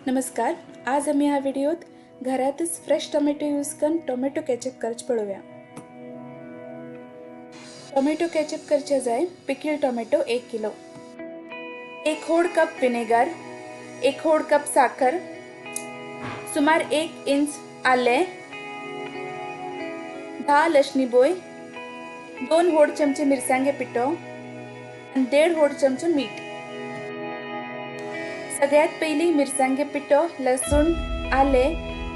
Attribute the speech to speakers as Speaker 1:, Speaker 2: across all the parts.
Speaker 1: नमस्कार, आज आमी ह्या व्हिडिओत घरातच फ्रेश टोमॅटो यूज करून टोमॅटो केचप करचे पळोवया। टोमॅटो केचप करचे जाय पिकील टोमॅटो 1 किलो, 1 होड कप विनेगर, 1 होड कप साखर, सुमार 1 इंच आले, 10 लसणी बोय, 2 होड चमचे मिरसांगे पिठो आणि 1.5 होड चमचो मीठ। सगळ्यात पहिली मिरसांगे पिठो, लसूण, आले,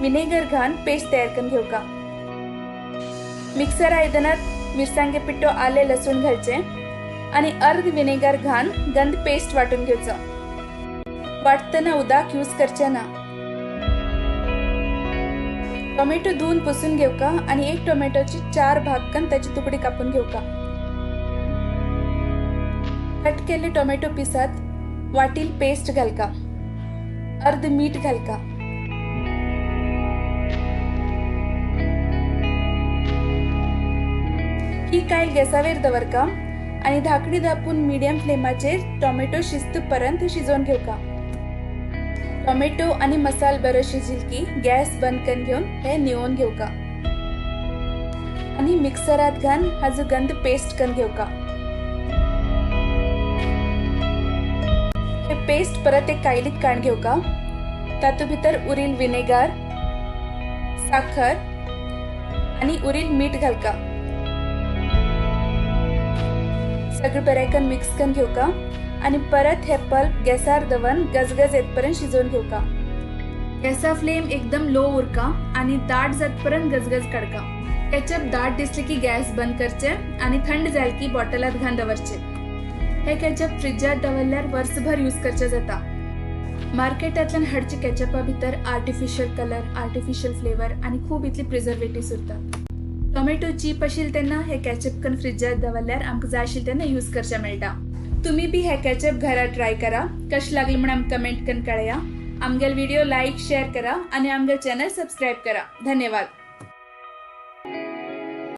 Speaker 1: विनेगर घालून पेस्ट तयार करून घेवका। मिक्सर आयदनात मिरसांगे पिठो, आले, लसूण घालचे आणि अर्ध विनेगर घालून गंध पेस्ट वाटून घेवचो। वाटतना उदक यूज करचे ना। टोमॅटो धुवून पुसून घेवका आणि एक टोमॅटोची 4 भाग करून त्याची तुकडे कापून घेवका। कट केले टोमॅटो पिसात वाटील पेस्ट घालका, अर्ध मीठ घालका। ही कायल गॅसावेर दवरका आणि धाकडी दापून मीडियम फ्लेमाचेर टोमॅटो शिजतपर्यंत शिजोवन घेवका। टोमॅटो आणि मसाल बरो शिजल की गॅस बंद करून घेऊन हे निवोवन घेवका आणि मिक्सरात घालून हाजो गंध पेस्ट करून घेवका। हे पेस्ट परत एक कायलीत काढून घेवका। तातूंत भितर उरील विनेगर, साखर आणि उरील मीठ घालका। सगळं बरें मिक्स करून घेवका आणि परत हे पल्प गॅसार दवरून गजगज येतपर्यंत शिजोवन घेवका। गॅसा फ्लेम एकदम लो उरका आणि दाट जातपर्यंत गजगज काडका। केचप दाट दिसले की गॅस बंद करचे आणि थंड जाल की बॉटलात घालून दवरचे। हे केचप फ्रिजात दवरल्यार वर्सभर यूज करचे जाता। मार्केटांतल्यान हाडचे केचपा भितर आर्टिफिशियल कलर, आर्टिफिशियल फ्लेवर आणि खूब इतली प्रिझर्वेटिव्स उरता। टोमॅटो चीप आशिल्ले तेन्ना हे केचप करून फ्रिजात दवरल्यार आमकां जाय आशिल्ले तेन्ना यूज करचे मेळटा। तुम्ही बी हे केचप घरा ट्राय करा। कशें लागलें म्हूण आमकां कमेंट करून कळया। आमगेल व्हिडिओ लायक शेअर करा आणि आमगेल चॅनल सबस्क्राईब करा। धन्यवाद।